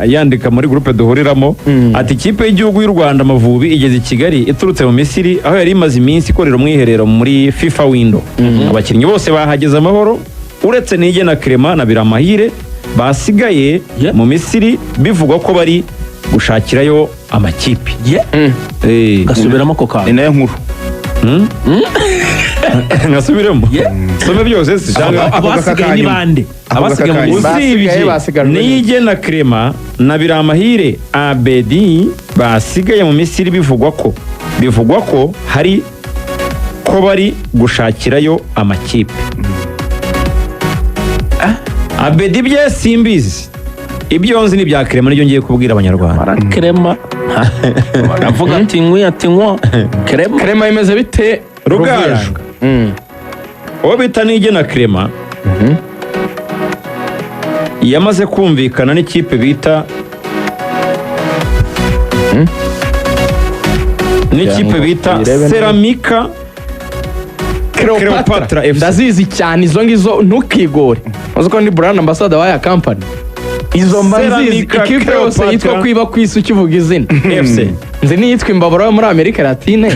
Yandika muri groupe duhuriramo ati: "Ikipe y'igihugu y'u Rwanda Amavubi igeze i Kigali iturutse mu Misiri, aho yari imaze iminsi ikorera umwiherero muri FIFA Window. Abakinnyi bose bahageze amahoro, uretse Niyigena Clement na Biramahire basigaye mu Misiri, bivugwa ko bari gushakirayo amakipe." Gasubiramo ako Ni kantu. nayo nkuru. Nkasubiremo? Some byose si cyangwa? Ako Abasigaye ni kanyuma. bande? Ako Abasigaye mu kanyuma. Usibye Basigaye basigajwe. Niyigena Clement na Biramahire Abedi basigaye mu Misiri, bivugwa ko hari ko bari gushakirayo amakipe. Abedi bye simbizi, ibyo nzi ni ibya Clement, nibyo ngiye kubwira Abanyarwanda. Bara Clement baravuga ati nkwi, ati nkwo Clement. Clement imeze bite? Rugaju. Ruvuyanga? Uwo bita Niyigena Clement yamaze kumvikana n'ikipe bita n'ikipe bita Uyirebe neza. Ceramica Cleopatra. Cleopatra FC. Ndazizi cyane izo ngizo, ntukigore. Uzi ko ndi brand ambassador w'aya company? Izo mba nzizi. Ceramica Ikipe yose Cleopatra. yitwa kwiba ku isi ukivuga izina. FC. Nzi n'iyitwa Imbabura yo muri Amerika Latine.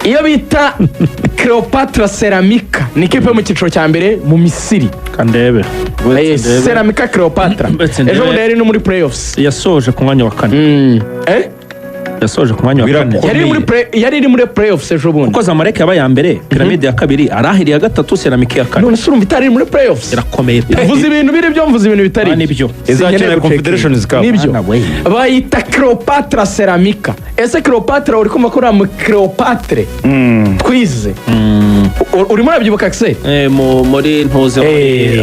Iyo bita Cleopatra Ceramica ni ikipe yo mu cyiciro cya mbere mu Misiri. Kandebe. Ceramica Cleopatra. Ndetse ndebe. Ejo bundi yari no muri playoffs. Yasoje ku mwanya wa kane. Eh? Yasoje ku mwanya wa kane. Birakomeye. Yari iri muri playoffs ejo bundi. Kuko Zamalek yabaye iya mbere, Piramide ya kabiri, Al Ahly ya gatatu, Ceramica ya kane. None se urumva itari iri muri playoffs? Irakomeye pe. Mvuze ibintu biri byo, mvuze ibintu bitari Ah, byo. nibyo. Izakina Sinkeneye Confederations Cup. Nibyo. Mwana we. Bayita Cleopatra Ceramica. Ese Cleopatra, uri kumva ko uriya mu Cleopatre twize? Urimo urabyibuka se? Muri ntuze muri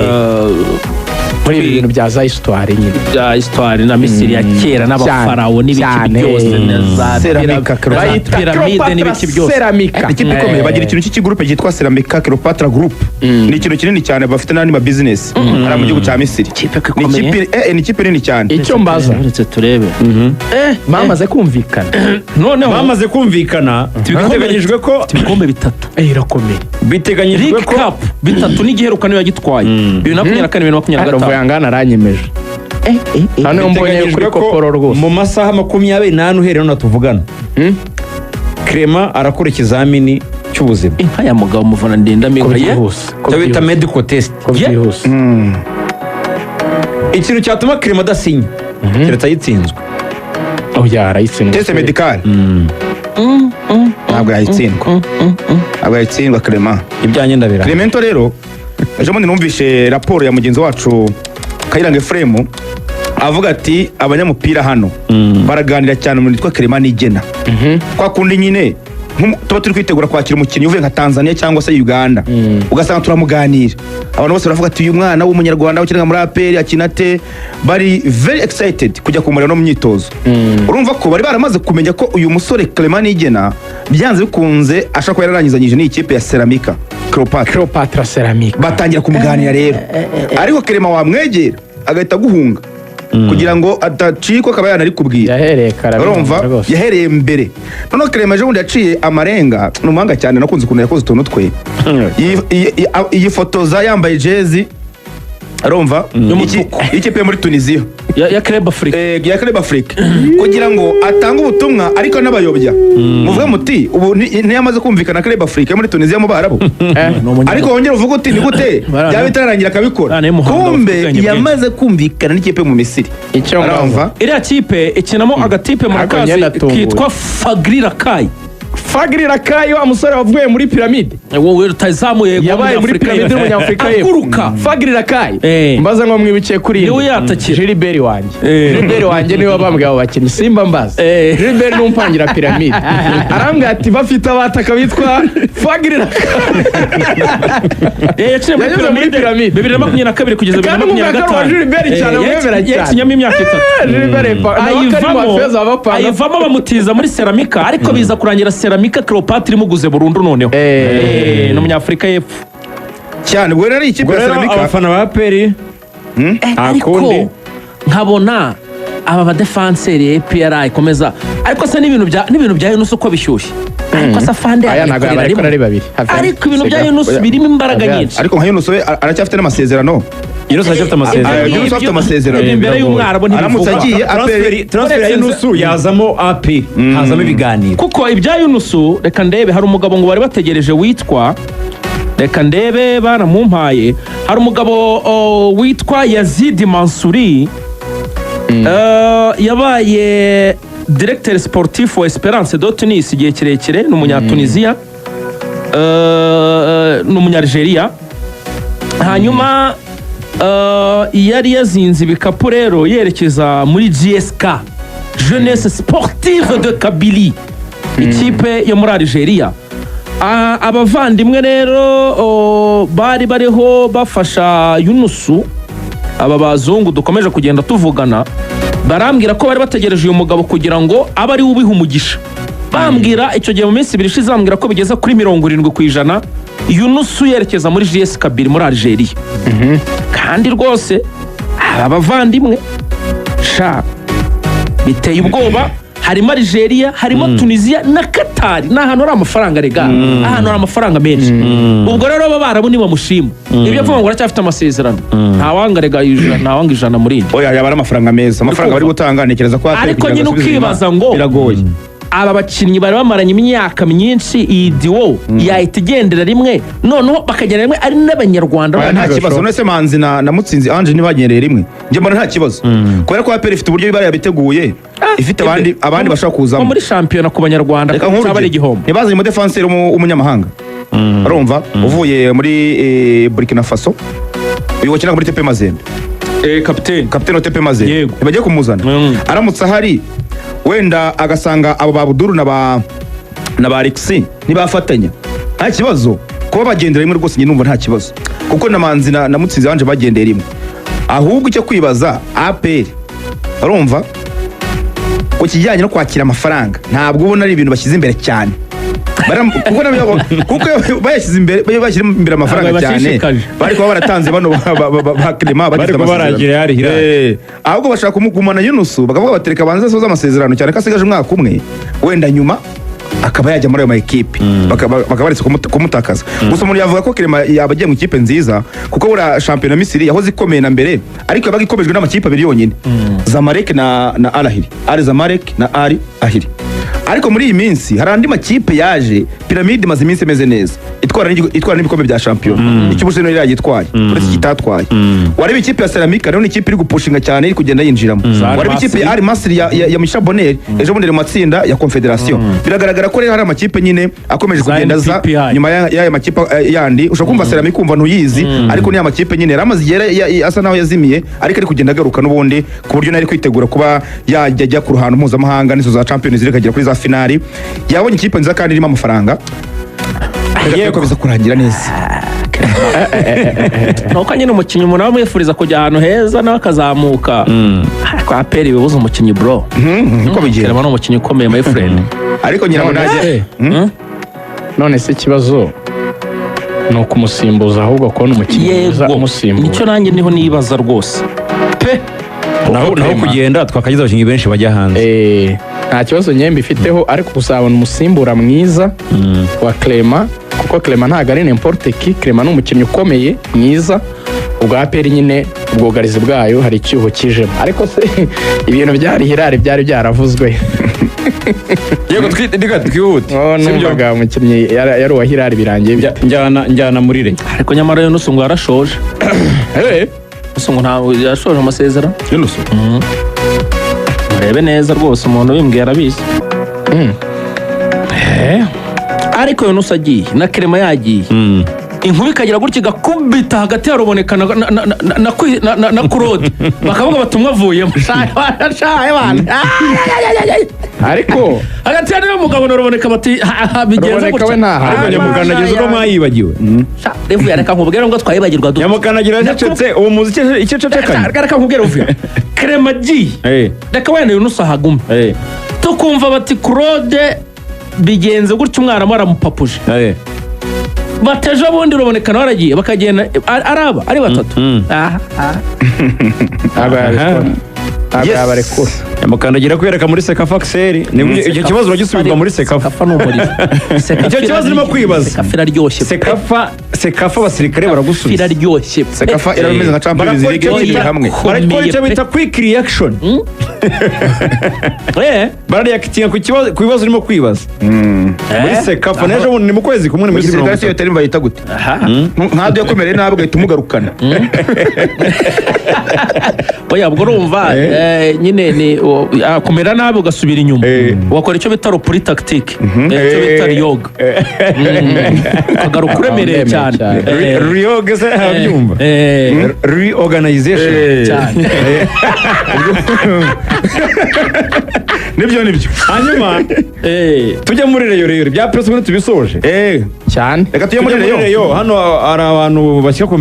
Muri ibi bintu bya za histoire nyine. Bya histoire na Misiri ya kera n'abafarawo n'ibiki Cyane. byose na za Ceramica za Bayita piramide Cleopatra n'ibiki byose. Ceramica. Ikipe ikomeye, bagira ikintu cy'ikigurupe cyitwa Ceramica Cleopatra Group. Ni ikintu kinini cyane, bafite n'andi ma business hariya mu gihugu cya Misiri. Ikipe ko Ni ikomeye. ikipe ni ikipe nini cyane. Icyo mbaza, Uretse turebe. bamaze kumvikana? Noneho Bamaze kumvikana, biteganyijwe ko ibikombe bitatu. Irakomeye. Biteganyijwe League ko Cup bitatu, n'igiheruka niyo yagitwaye 2024, 2025. Ruvuyanga aranyemeje hano, mbonye kuri biteganyijwe ko koporo rwose. mu masaha 24 uhereye none tuvugana, Clement arakora ikizamini cy'ubuzima. Inka ya mugabo muvuna ndinda Ko minka ye. byihuse, ko Cyo bita byihuse. medical test. Ko byihuse. Ikintu cyatuma Clement adasinya keretse ayitsinzwe. Oya, arayitsindwa. Test médical ntabwo yayitsindwa, ntabwo yayitsindwa Clement. Ibyanjye ndabira. Clemento rero, ejo bundi numvishe raporo ya mugenzi wacu Kayiranga Ephraim, avuga ati abanyamupira hano baraganira cyane umuntu witwa Clement Niyigena. Kwa kundi nyine tuba turi kwitegura kwakira umukinnyi uvuye nka Tanzania cyangwa se Uganda, ugasanga turamuganira, abantu bose baravuga ati uyu mwana w'Umunyarwanda ukina muri APR akina ate? Bari very excited kujya kumureba no mu myitozo. Urumva ko bari baramaze kumenya ko uyu musore Clement Niyigena byanze bikunze ashobora kuba yararangizanyije n'iyi kipe ya Ceramica Cleopatra. Cleopatra Ceramica. Batangira kumuganira rero, ariko Clement wamwegera agahita aguhunga kugira ngo adacikwa akaba yanarikubwira. Yahereye kare. Urumva rwose. Yahereye mbere. Noneho Clement ejo bundi yaciye amarenga, ni umuhanga cyane, nakunze ukuntu yakoze utuntu twe. Yifotoza yambaye jezi, urumva, y'ikipe yo muri Tunisiya. Ya Club Africa. Ya Club Africa, kugira ngo atange ubutumwa ariko anabayobya, muvuge muti ubu ntiyamaze kumvikana Club Africa yo muri Tunisiya mu Barabu. Ariko wongera uvuge uti ni gute byaba bitararangira akabikora? Bana y'umuhanga Kumbe bafite ubwenge bwinshi. yamaze kumvikana n'ikipe yo mu Misiri. Icyo mbaza. Arumva. Iriya kipe ikinamo agatipe Ariko murakazi njye ndatunguwe. kitwa Fagri Rakai. Fagri Rakai, wa musore wavuye muri Piramide. Wowe rutazamuye. Yabaye muri Piramide y'Umunyafurika y'Epfo. Aguruka. Fagri Rakai. Mbaza ngo mwibukiye kuri Niwe yatakira. Gilbert wanjye. Gilbert wanjye niwe wabambwiye abo bakinnyi, simba mbaza. Gilbert ni umpangira Piramide, arambwira ati bafite abataka bitwa Fagri Rakai. Yaciye muri Yanyuze muri Piramide Piramide. 2022 kugeza bibiri na Kandi makumyabiri na umuganga wa gatanu. Gilbert cyane, amwemera cyane. Yakinyamo imyaka 3. Gilbert nawe akari mu Ayivamo. bafeza bapanga. Ayivamo bamutiza muri Ceramica, ariko biza kurangira Ceramica Cleopatra imuguze burundu noneho. Ni Umunyafurika y'Epfo. Cyane, ubwo rero ari ikipe Ubwo ya rero Ceramica. abafana ba APR, nta Ariko kundi. nkabona aba badefanseri APR ikomeza, ariko se n'ibintu bya Yunus uko bishyushye, ariko se afande Aya ntabwo yabikorera yabarekora rimwe. ari babiri. Ariko ibintu bya Yunus birimo imbaraga Have. nyinshi. Ariko nka Yunus we aracyafite n'amasezerano. Yunus aracyafite amasezerano. Yunus afite amasezerano. Ibyo imbere y'umwarabu Aramutse ntibivugwa. agiye Transfer, APR transfer ya Yunusu yazamo APR, hazamo ibiganiro. Kuko ibya Yunusu, reka ndebe, hari umugabo ngo bari bategereje witwa, reka ndebe, baramumpaye, hari umugabo witwa Yazidi Mansuri. Yabaye directeur sportif wa Esperance de Tunis igihe kirekire, ni umunyatunisiya. Ni umunyalgeria. Hanyuma yari yazinze ibikapu rero yerekeza muri JSK, Jeunesse Sportive de Kabylie, ikipe yo muri Algeria. Abavandimwe rero bari bariho bafasha Yunusu, aba bazungu dukomeje kugenda tuvugana, barambwira ko bari bategereje uyu mugabo kugira ngo abe ari we ubiha umugisha. Bambwira icyo gihe mu minsi 2 ishize, bambwira ko bigeze kuri 70% Yunusu yerekeza muri JS Kabylie muri Algeria. Kandi rwose aba bavandimwe sha biteye ubwoba. Harimo Algeria, harimo Tunisia na Qatar. Ni ahantu hari amafaranga rega, ahantu hari amafaranga menshi. Ubwo rero aba barabu nibamushima ibyo avuga ngo aracyafite amasezerano, ntawanga rega ijana, ntawanga ijana muri indi. Oya, yaba ari amafaranga meza, amafaranga bari gutanga, ntekereza ko APR Ariko kugira ngo nyine asubize inyuma ukibaza ngo biragoye. Aba bakinnyi bari bamaranye imyaka myinshi, iyi duo yahita igendera rimwe, noneho bakagenda rimwe ari n'abanyarwanda. Oya, nta kibazo. None se Manzi na Mutsinzi Ange ntibagendereye rimwe? Njye mbona nta kibazo, kubera ko APR ifite uburyo ibara yabiteguye, ifite abandi bashobora Nko kuzamo. muri shampiyona ku banyarwanda Reka cyaba ari nk'urugero, igihombo. ntibazanye umudefanseri w'umunyamahanga, urumva, uvuye muri Burkina Faso, uyu wakinaga muri TP Mazembe? Kapiteni. Kapiteni wa TP Mazembe. Yego. Ntibagiye kumuzana? Aramutse ahari, wenda agasanga abo ba Buduru na ba Alexis ntibafatanya, nta kibazo kuba bagendera rimwe. Rwose njye numva nta kibazo, kuko na Manzi na Mutsinzi banje bagendeye rimwe. Ahubwo icyo kwibaza, APR, urumva, ku kijyanye no kwakira amafaranga, ntabwo ubona ari ibintu bashyize imbere cyane. Kuko iyo bayashyize imbere, bashyira imbere amafaranga Ntabwo cyane, bibashishikaje. bari kuba baratanze bano ba Clement Bari bagifite kuba amasezerano. baragira Al Hilal. Ahubwo bashaka kumugumana Yunusu, bakavuga batereka banze asoze amasezerano, cyane ko asigaje umwaka umwe, wenda nyuma akaba yajya muri ayo ma ekipe, bakaba baretse kumutakaza. Gusa umuntu yavuga ko Clement yaba agiye mu ikipe nziza, kuko buriya shampiyona Misiri yahoze ikomeye na mbere, ariko yabaga ikomejwe n'amakipe abiri yonyine, Zamalek na Al Ahly, Al Zamalek na Al Ahly. Ariko muri iyi minsi hari andi makipe yaje. Pyramide imaze iminsi imeze neza, itwara n'ibikombe bya shampiyona. Icy'ubushinwa yari yagitwaye, uretse kitatwaye. Wareba ikipe ya Ceramica nayo ni ikipe iri gupushinga cyane, iri kugenda yinjiramo. Wareba ikipe ya Al Masry ya Micha Bonner, ejo bundi iri mu matsinda ya Confederation. Biragaragara ko rero hari amakipe nyine akomeje Za kugenda aza NPPI. nyuma y'aya makipe yandi. Ushobora kumva Ceramica ukumva ntuyizi, ariko ni amakipe nyine yari amaze igihe asa naho yazimiye, ariko ari kugenda agaruka n'ubundi, ku buryo nari kwitegura kuba yajya ajya ku ruhando mpuzamahanga n'izo za Champions League, akagera kuri za finali. Yabonye ikipe nziza kandi irimo amafaranga. Reka ko biza kurangira neza. Nuko nyine umukinnyi umuntu aba amwifuriza kujya ahantu heza nawe akazamuka, ariko APR bibuza umukinnyi, bro. Niko bigenda. Clement ni umukinnyi ukomeye, my friend. Ariko ngira ngo None najye none se ikibazo ni ukumusimbuza, ahubwo kubona umukinnyi mwiza Yego. umusimbura? Nicyo nanjye niho nibaza rwose pe. Naho Clement. kugenda twakagize abakinnyi benshi bajya hanze. Nta kibazo nyemba ifiteho, ariko kuzabona umusimbura mwiza wa Clement, kuko Clement ntabwo ari n'importe qui. Clement ni umukinnyi ukomeye mwiza. Ubwo APR nyine ubwugarizi bwayo hari icyuho kijemo. Ariko se ibintu byari Hilal byari byaravuzwe? Yego, reka twihute. Oh, Sibyo? numvaga umukinnyi yari uwa Hilal, birangiye bite? Njyana muri re. Ariko nyamara Yunusu ngo yarashoje. Yunusu ngo ntabwo yashoje amasezerano. Yunusu? Murebe neza rwose, umuntu ubimbwiye arabizi. Ariko Yunusu agiye na Clement yagiye, inkuba ikagira gutya igakubita hagati ya Ruboneka na Claude, bakavuga bati umwe avuyemo. Ariko Hagati ya niyo mugabo na Ruboneka bati bigenze Ruboneka gutya. we nta hantu. Ariko nyamukandagiza uko mwayibagiwe. Sha, Revuya, reka nkubwire ngo twayibagirwa dute? Nyamukandagira yacecetse, uwo muzi icyo acecekanye. Reka nkubwire, Revuya, Clement agiye, reka wenda Yunusu ahagume, tukumva bati Claude bigenze gutya, umwarimu aramupapuje, bateje bundi Ruboneka nawe aragiye, bakagenda ari aba ari batatu. Aha, aha. Ntabwo yabikora. Ntabwo yabarekura. Yamukandagira kwereka muri CECAFA Axel. Icyo kibazo uragisubizwa muri CECAFA. CECAFA ni umuriro. Icyo kibazo urimo kwibaza. CECAFA iraryoshye pe. CECAFA abasirikare baragusubiza. Iraryoshye pe. CECAFA iraba imeze nka Champions Barakora League icyo ikinira hamwe. Barakora icyo bita quick reaction. Barareactinga ku kibazo, ku bibazo urimo kwibaza muri CECAFA. N'ejo bundi ni mu kwezi kumwe, ni Mu muri gisirikare mirongo se iyo itatu. terime bayita gute? Nk'ado yakomereye nabi ugahita umugarukana. Oya, ubwo urumva nyine ni kumera nabi ugasubira inyuma, ugakora icyo bita repli tactique, icyo bita reorg, ukagaruka uremereye Uremereye cyane. cyane. Reorg se arabyumva? Reorganization. Cyane. Nibyo, nibyo. Hanyuma tujya muri Rayon. Rayon bya press ubundi tubisoje. Eh, cyane. Reka tujye muri Tujya muri Rayon. Rayon. Hano hari abantu bashyira ku